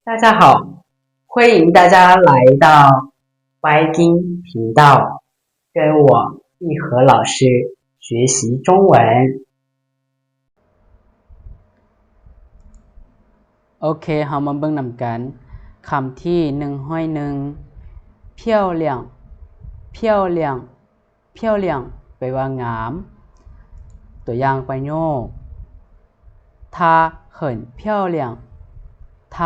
大家好，欢迎大家来到白金频道，跟我玉和老师学习中文。 ໂອເຄ ເຮົາມາເບິ່ງນຳກັນ. ຄຳທີໜຶ່ງຮ້ອຍໜຶ່ງ 漂亮 漂亮 漂亮 ແປວ່າງາມ. ຕົວຢ່າງປະໂຫຍກ 她很漂亮 她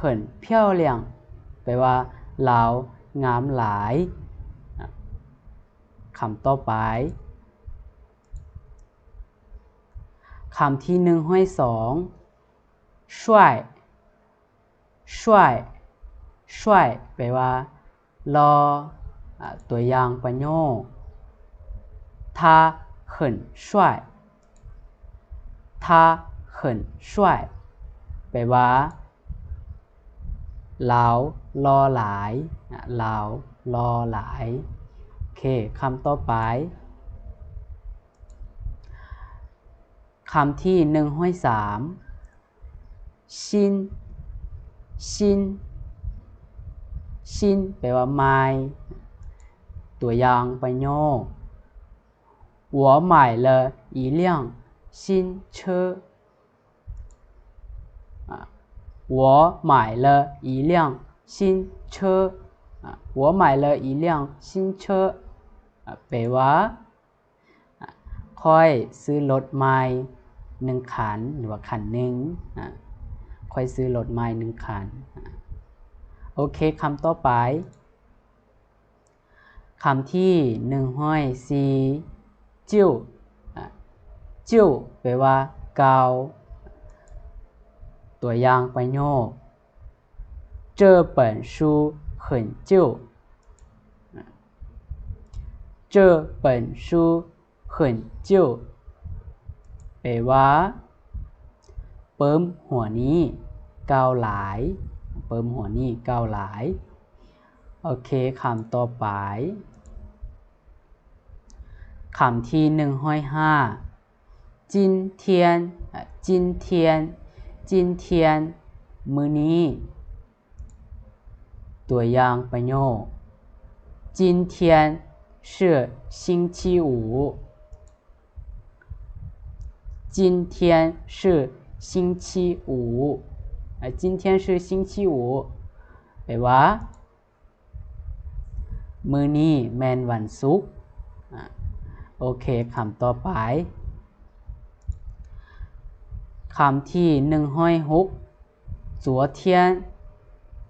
很漂亮 ແປວ່າລາວງາມຫຼາຍ. ຄຳຕໍ່ໄປ ຄຳທີໜຶ່ງຮ້ອຍສອງ 帅 帅 帅 ແປວ່າຫຼໍ່. ອາ ຕົວຢ່າງປະໂຫຍກ 他很帅 他很帅 ແປວ່າລາວຫຼໍ່ຫຼາຍ ອາ ລາວຫຼໍ່ຫຼາຍ. ໂອເຄ ຄຳຕໍ່ໄປ ຄຳທີໜຶ່ງຮ້ອຍສາມ 新 新 新 ແປວ່າໃໝ່. ຕົວຢ່າງປະໂຫຍກ 我买了一辆新车 ອາ 我买了一辆新车 ອາ 我买了一辆新车 ອາ ແປວ່າ ອາ ຂ້ອຍຊື້ລົດໃໝ່ໜຶ່ງຄັນ ຫຼືວ່າຄັນໜຶ່ງ. ອາ ຂ້ອຍຊື້ລົດໃໝ່ໜຶ່ງຄັນ. ອາ ໂອເຄ ຄຳຕໍ່ໄປ ຄຳທີໜຶ່ງຮ້ອຍສີ່ 旧 ອາ 旧 ແປວ່າເກົ່າ. ຕົວຢ່າງປະໂຫຍກ 这本书很旧 这本书很旧 ແປວ່າ ປຶ້ມຫົວນີ້ເກົ່າຫຼາຍ ປຶ້ມຫົວນີ້ເກົ່າຫຼາຍ. ໂອເຄ ຄຳຕໍ່ໄປ ຄຳທີໜຶ່ງຮ້ອຍຫ້າ 今天 ອາ 今天 今天 ມື້ນີ້. ຕົວຢ່າງປະໂຫຍກ 今天是星期五 今天是星期五 ອາ 今天是星期五 ແປວ່າ ມື້ນີ້ແມ່ນວັນສຸກ. ອາ ໂອເຄ ຄຳຕໍ່ໄປ ຄຳທີໜຶ່ງຮ້ອຍຫົກ 昨天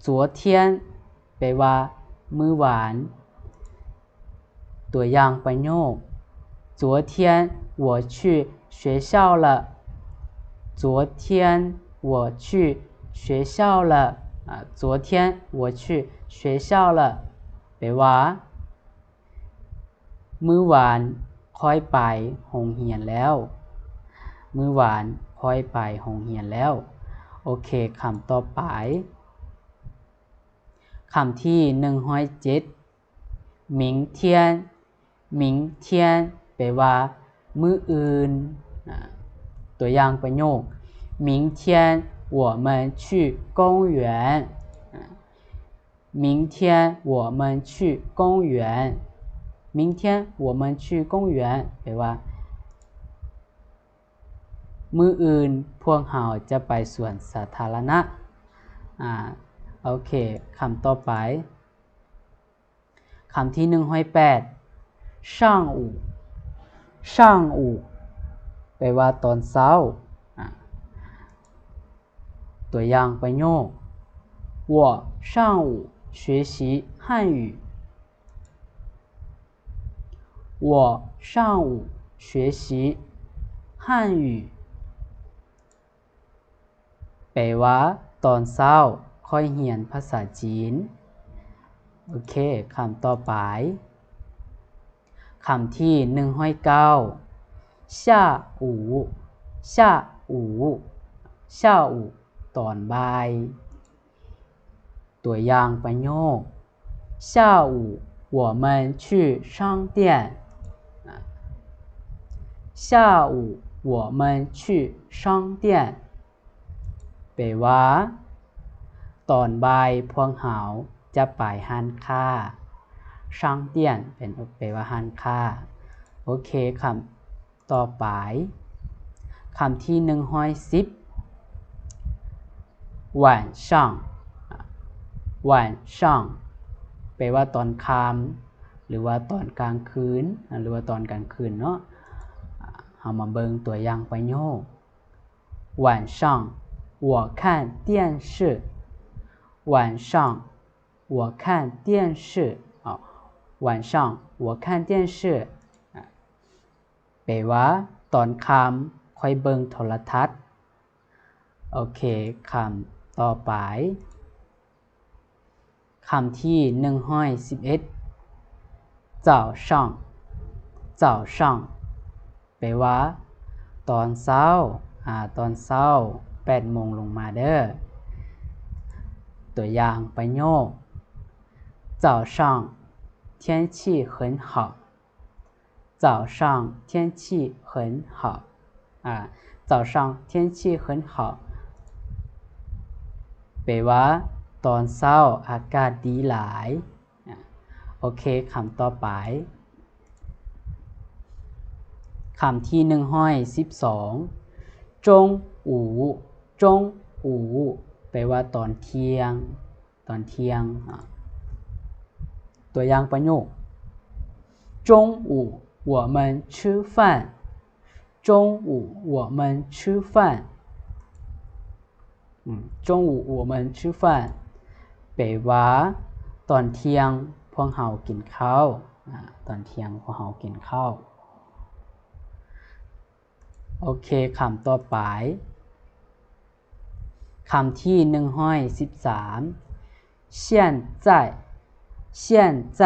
昨天 ແປວ່າມື້ວານ. ຕົວຢ່າງປະໂຫຍກ 昨天我去学校了 昨天我去学校了 ອາ 昨天我去学校了 ແປວ່າ ມື້ວານຂ້ອຍໄປໂຮງຮຽນແລ້ວ ມື້ວານຂ້ອຍໄປໂຮງຮຽນແລ້ວ. ໂອເຄ ຄຳຕໍ່ໄປ ຄຳທີໜຶ່ງຮ້ອຍເຈັດ 明天 明天 ແປວ່າມື້ອື່ນ. ອາ ຕົວຢ່າງປະໂຫຍກ 明天我们去公园 ອາ 明天我们去公园 明天我们去公园 ແປວ່າ ມື້ອື່ນພວກເຮົາຈະໄປສວນສາທາລະນະ. ອາ ໂອເຄ ຄຳຕໍ່ໄປ ຄຳທີໜຶ່ງຮ້ອຍແປດ 上午 上午 ແປວ່າຕອນເຊົ້າ. ອາ ຕົວຢ່າງປະໂຫຍກ 我上午学习汉语 我上午学习汉语 ແປວ່າຕອນເຊົ້າຂ້ອຍຮຽນພາສາຈີນ. ໂອເຄ ຄຳຕໍ່ໄປ ຄຳທີໜຶ່ງຮ້ອຍເກົ້າ 下午 下午 下午 ຕອນບ່າຍ. ຕົວຢ່າງປະໂຫຍກ 下午我们去商店 下午我们去商店 ແປວ່າ ຕອນບ່າຍພວກເຮົາຈະໄປຮ້ານຄ້າ. 商店 ເປັນ ແປວ່າຮ້ານຄ້າ. ໂອເຄ, ຄຳຕໍ່ໄປ, ຄຳທີໜຶ່ງຮ້ອຍສິບ 晚上 晚上 ແປວ່າຕອນຄ່ຳ ຫຼືວ່າຕອນກາງຄືນ ຫຼືວ່າຕອນກາງຄືນເນາະ. ເຮົາມາເບິ່ງຕົວຢ່າງປະໂຫຍກ. 晚上我看电视. 晚上我看电视. 晚上我看电视 ແປວ່າຕອນຄ່ຳຂ້ອຍເບິ່ງໂທລະທັດ. ໂອເຄ, ຄຳຕໍ່ໄປ. ຄຳທີໜຶ່ງຮ້ອຍສິບເອັດ 早上 早上 ແປວ່າຕອນເຊົ້າ ອາ ຕອນເຊົ້າ ແປດໂມງລົງມາເດີ້. ຕົວຢ່າງປະໂຫຍກ. 早上天气很好. 早上天气很好. ອາ 早上天气很好 ແປວ່າຕອນເຊົ້າອາກາດດີຫຼາຍ. ອາ ໂອເຄ, ຄຳຕໍ່ໄປ. ຄຳທີໜຶ່ງຮ້ອຍສິບສອງ 中午 中午 ແປວ່າຕອນທ່ຽງ. ຕອນທ່ຽງ. ອາ ຕົວຢ່າງປະໂຫຍກ. 中午我们吃饭. 中午我们吃饭. 中午我们吃饭 ແປວ່າຕອນທ່ຽງພວກເຮົາກິນເຂົ້າ. ອາ ຕອນທ່ຽງພວກເຮົາກິນເຂົ້າ. ໂອເຄ, ຄຳຕໍ່ໄປ. ຄຳທີໜຶ່ງຮ້ອຍສິບສາມ 现在 现在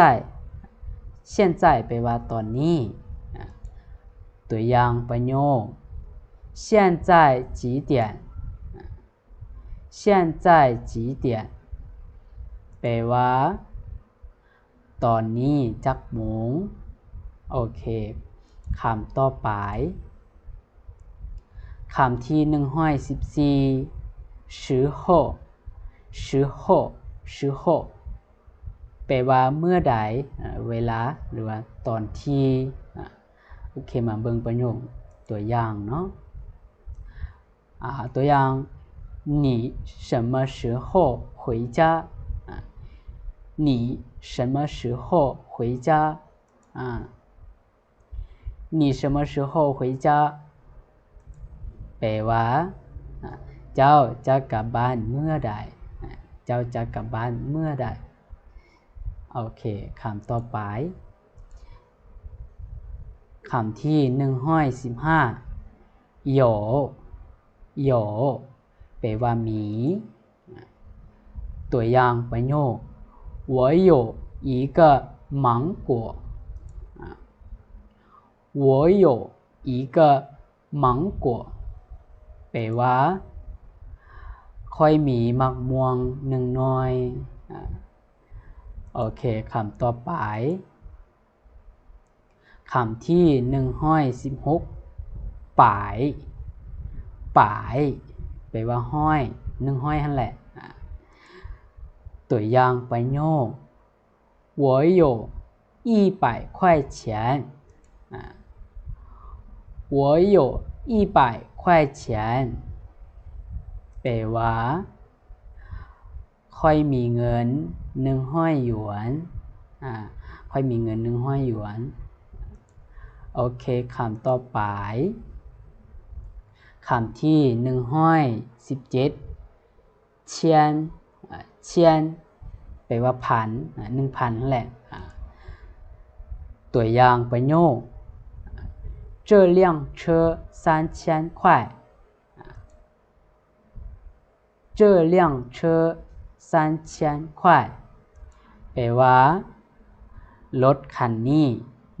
现在 ແປວ່າຕອນນີ້. ອາ ຕົວຢ່າງປະໂຫຍກ. 现在几点? 现在几点? ແປວ່າ ຕອນນີ້ຈັກໂມງ? ໂອເຄ, ຄຳຕໍ່ໄປ. ຄຳທີໜຶ່ງຮ້ອຍສິບສີ່ 时候 时候 时候 ແປວ່າເມື່ອໃດ, ເວລາ ຫຼືວ່າຕອນທີ່. ໂອເຄ, ມາເບິ່ງປະໂຫຍກຕົວຢ່າງເນາະ. ອາ ຕົວຢ່າງ, 你什么时候回家? ອາ 你什么时候回家? ອາ 你什么时候回家? ແປວ່າ ອາ ເຈົ້າຈະກັບບ້ານເມື່ອໃດ? ອາ ເຈົ້າຈະກັບບ້ານເມື່ອໃດ? ໂອເຄ, ຄຳຕໍ່ໄປ. ຄຳທີໜຶ່ງຮ້ອຍສິບຫ້າ 有 有 ແປວ່າມີ. ຕົວຢ່າງປະໂຫຍກ, 我有一个芒果. 我有一个芒果 ແປວ່າ ຂ້ອຍມີໝາກມ່ວງໜຶ່ງໜ່ວຍ. ໂອເຄ, ຄຳຕໍ່ໄປ. ຄຳທີໜຶ່ງຮ້ອຍສິບຫົກ ປາຍ ປາຍ ແປວ່າຮ້ອຍ ໜຶ່ງຮ້ອຍຫັ້ນແຫຼະ. ຕົວຢ່າງປະໂຫຍກ, 我有一百块钱. 我有一百块钱 ແປວ່າ ຂ້ອຍມີເງິນໜຶ່ງຮ້ອຍຢວນ. ອາ ຂ້ອຍມີເງິນໜຶ່ງຮ້ອຍຢວນ. ໂອເຄ, ຄຳຕໍ່ໄປ. ຄຳທີໜຶ່ງຮ້ອຍສິບເຈັດ 千. ອາ 千 ແປວ່າພັນ, ອາ ໜຶ່ງພັນຫັ້ນແຫຼະ. ອາ ຕົວຢ່າງປະໂຫຍກ, 这辆车三千块. 这辆车三千块 ແປວ່າ ລົດຄັນນີ້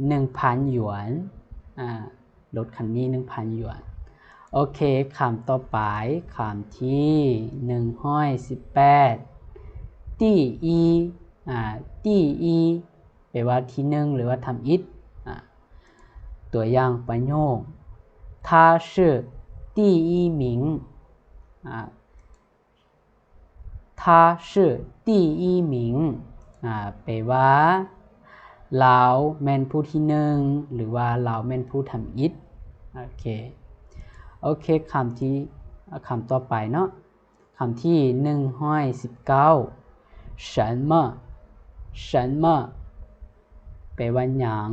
ໜຶ່ງພັນຢວນ. ອາ ລົດຄັນນີ້ໜຶ່ງພັນຢວນ. ໂອເຄ, ຄຳຕໍ່ໄປ, ຄຳທີໜຶ່ງຮ້ອຍສິບແປດ 第一. ອາ 第一 ແປວ່າທີໜຶ່ງ ຫຼືວ່າທຳອິດ. ອາ ຕົວຢ່າງປະໂຫຍກ, 他是第一名. ອາ 他他是第一名 ອາ ແປວ່າ ລາວແມ່ນຜູ້ທີໜຶ່ງ ຫຼືວ່າລາວແມ່ນຜູ້ທຳອິດ. ໂອເຄ ໂອເຄ ຄຳທີ່ ຄຳຕໍ່ໄປເນາະ ຄຳທີໜຶ່ງຮ້ອຍສິບເກົ້າ 什么 什么 ແປວ່າຫຍັງ?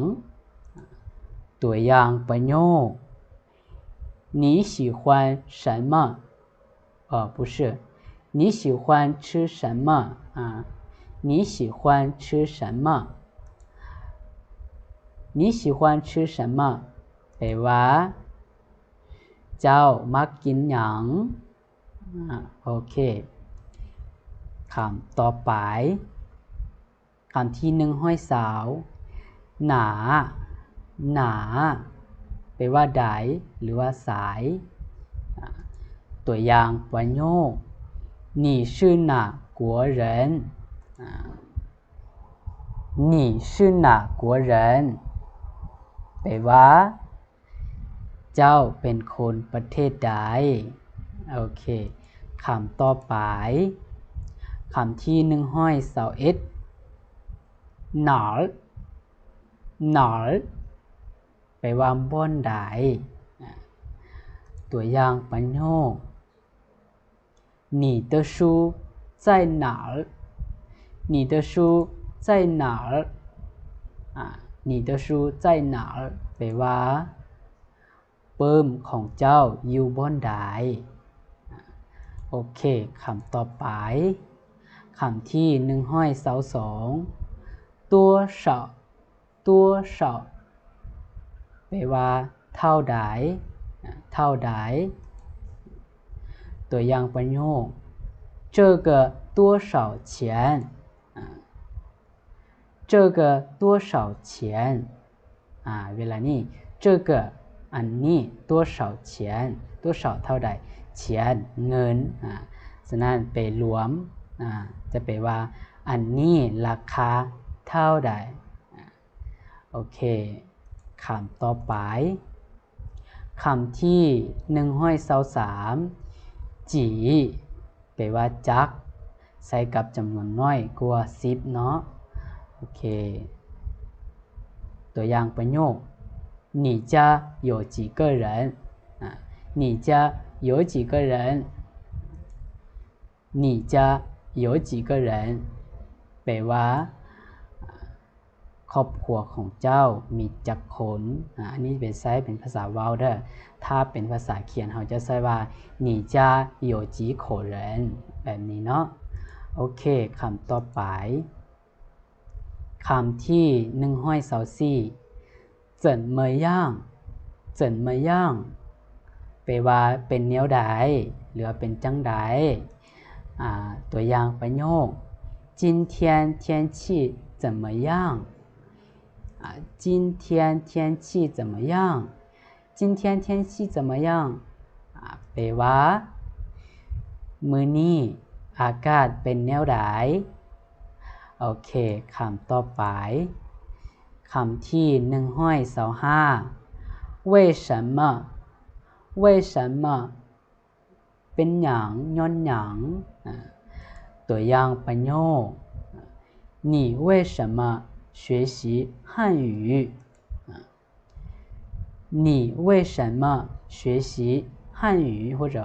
ຕົວຢ່າງປະໂຫຍກ 你喜欢什么? 哦，不是，你喜欢吃什么？啊，你喜欢吃什么？你喜欢吃什么？ ແປວ່າ ເຈົ້າມັກກິນຫຍັງ? ອາ ໂອເຄ ຄຳຕໍ່ໄປ ຄຳທີໜຶ່ງຮ້ອຍຊາວ ໜາ ໜາ ແປວ່າໃດ ຫຼືວ່າສາຍ. ອາ ຕົວຢ່າງປະໂຫຍກ 你是哪国人? ອາ 你是哪国人? ແປວ່າ ເຈົ້າເປັນຄົນປະເທດໃດ? ໂອເຄ ຄຳຕໍ່ໄປ ຄຳທີໜຶ່ງຮ້ອຍຊາວເອັດ 哪儿 哪儿 ແປວ່າບ່ອນໃດ? ອາ ຕົວຢ່າງປະໂຫຍກ 你的书在哪儿? 你的书在哪儿? ອາ 你的书在哪儿? ແປວ່າ ປຶ້ມຂອງເຈົ້າຢູ່ບ່ອນໃດ? ໂອເຄ ຄຳຕໍ່ໄປ ຄຳທີໜຶ່ງຮ້ອຍຊາວສອງ 多少 多少 ແປວ່າເທົ່າໃດ? ເທົ່າໃດ? ຕົວຢ່າງປະໂຫຍກ 这个多少钱? 这个多少钱? ອາ ເວລານີ້ 这个 ອັນນີ້ 多少钱? 多少 ເທົ່າໃດ? 钱 ເງິນ. ອາ ສະນັ້ນ ໄປລວມ ອາ ຈະແປວ່າ ອັນນີ້ລາຄາເທົ່າໃດ? ອາ ໂອເຄ ຄຳຕໍ່ໄປ ຄຳທີໜຶ່ງຮ້ອຍຊາວສາມ 几 ແປວ່າຈັກ ໃຊ້ກັບຈຳນວນນ້ອຍກວ່າສິບເນາະ. ໂອເຄ ຕົວຢ່າງປະໂຫຍກ 你家有几个人? ອາ 你家有几个人? 你家有几个人? ແປວ່າ ຄອບຄົວຂອງເຈົ້າມີຈັກຄົນ? ອາ ອັນນີ້ເປັນໃຊ້ເປັນພາສາເວົ້າເດີ. ຖ້າເປັນພາສາຂຽນ ເຮົາຈະໃຊ້ວ່າ 你家有几口人 ແບບນີ້ເນາະ. ໂອເຄ ຄຳຕໍ່ໄປ ຄຳທີໜຶ່ງຮ້ອຍຊາວສີ່ 怎么样? 怎么样? ແປວ່າເປັນແນວໃດ ຫຼືວ່າເປັນຈັ່ງໃດ? ອາ ຕົວຢ່າງປະໂຫຍກ 今天天气怎么样? ອາ 今天天气怎么样? 今天天气怎么样? ອາ ແປວ່າ ມື້ນີ້ອາກາດເປັນແນວໃດ? ໂອເຄ ຄຳຕໍ່ໄປ ຄຳທີໜຶ່ງຮ້ອຍຊາວຫ້າ 为什么? 为什么? ເປັນຫຍັງ? ຍ້ອນຫຍັງ? ອາ ຕົວຢ່າງປະໂຫຍກ 你为什么学习汉语? 你为什么学习汉语？或者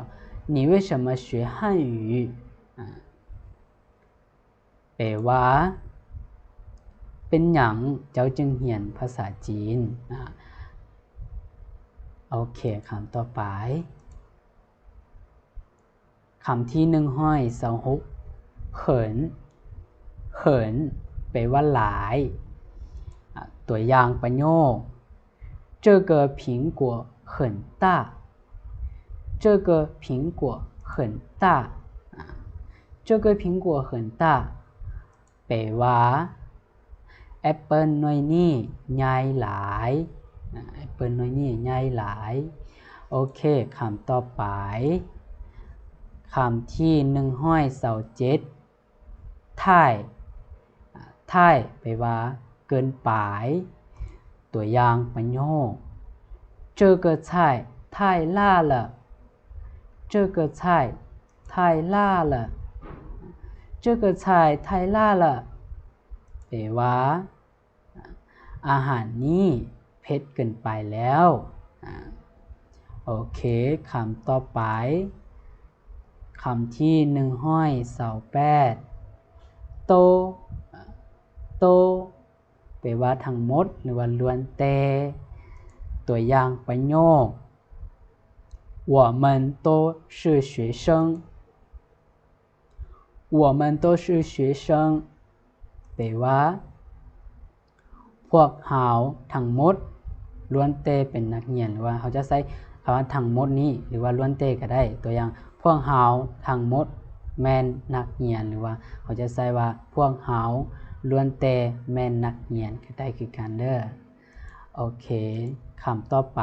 你为什么学汉语？ ແປວ່າ ເປັນຫຍັງເຈົ້າຈຶ່ງຮຽນພາສາຈີນ? ອາ ໂອເຄ ຄຳຕໍ່ໄປ ຄຳທີໜຶ່ງຮ້ອຍຊາວຫົກ 很 很 ແປວ່າຫຼາຍ. ອາ ຕົວຢ່າງປະໂຫຍກ 这个苹果很大. 这个苹果很大. ອາ 这个苹果很大 ແປວ່າ ແອັບເປິ້ນໜ່ວຍນີ້ໃຫຍ່ຫຼາຍ. ອາ ແອັບເປິ້ນໜ່ວຍນີ້ໃຫຍ່ຫຼາຍ. ໂອເຄ ຄຳຕໍ່ໄປ ຄຳທີໜຶ່ງຮ້ອຍຊາວເຈັດ 太 ອາ 太 ແປວ່າເກີນໄປ. ຕົວຢ່າງປະໂຫຍກ 这个菜太辣了. 这个菜太辣了.这个菜太辣了 ແປວ່າ ອາຫານນີ້ເຜັດເກີນໄປແລ້ວ. ອາ ໂອເຄ, ຄຳຕໍ່ໄປ, ຄຳທີໜຶ່ງຮ້ອຍຊາວແປດ ໂຕ ໂຕ ແປວ່າທັງໝົດ ຫຼືວ່າລ້ວນແຕ່. ຕົວຢ່າງປະໂຫຍກ 我们都是学生 我们都是学生 ແປວ່າ ພວກເຮົາທັງໝົດລ້ວນແຕ່ເປັນນັກຮຽນ ຫຼືວ່າເຮົາຈະໃຊ້ຄຳວ່າທັງໝົດນີ້ ຫຼືວ່າລ້ວນແຕ່ກໍໄດ້. ຕົວຢ່າງ ພວກເຮົາທັງໝົດແມ່ນນັກຮຽນ ຫຼືວ່າເຮົາຈະໃຊ້ວ່າພວກເຮົາລ້ວນແຕ່ແມ່ນນັກຮຽນກໍໄດ້ຄືກັນເດີ້. ໂອເຄ, ຄຳຕໍ່ໄປ,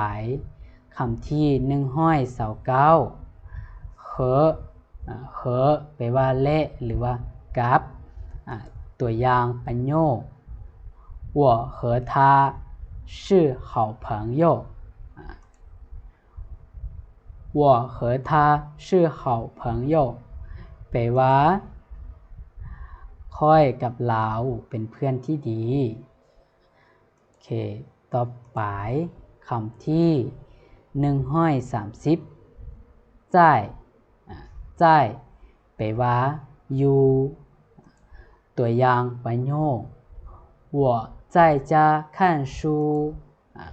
ຄຳທີໜຶ່ງຮ້ອຍຊາວເກົ້າ ເຮີ ອາ ເຮີ ແປວ່າແລະ ຫຼືວ່າກັບ. ອາ ຕົວຢ່າງປະໂຫຍກ 我和他是好朋友 ອາ 我和他是好朋友 ແປວ່າ ຂ້ອຍກັບລາວເປັນເພື່ອນທີ່ດີ. ໂອເຄ, ຕໍ່ໄປ ຄຳທີໜຶ່ງຮ້ອຍສາມສິບ 在 ອາ 在 ແປວ່າຢູ່. ຕົວຢ່າງປະໂຫຍກ 我在家看书 ອາ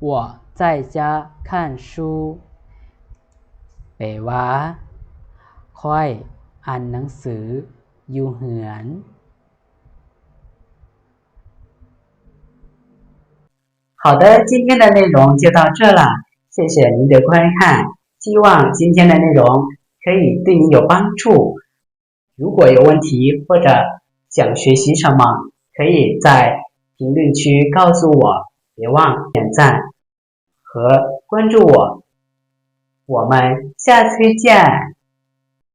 我在家看书 ແປວ່າ ຂ້ອຍອ່ານໜັງສືຢູ່ເຮືອນ. 好的，今天的内容就到这了，谢谢您的观看，希望今天的内容可以对你有帮助。如果有问题或者想学习什么，可以在评论区告诉我，别忘点赞和关注我。我们下次见。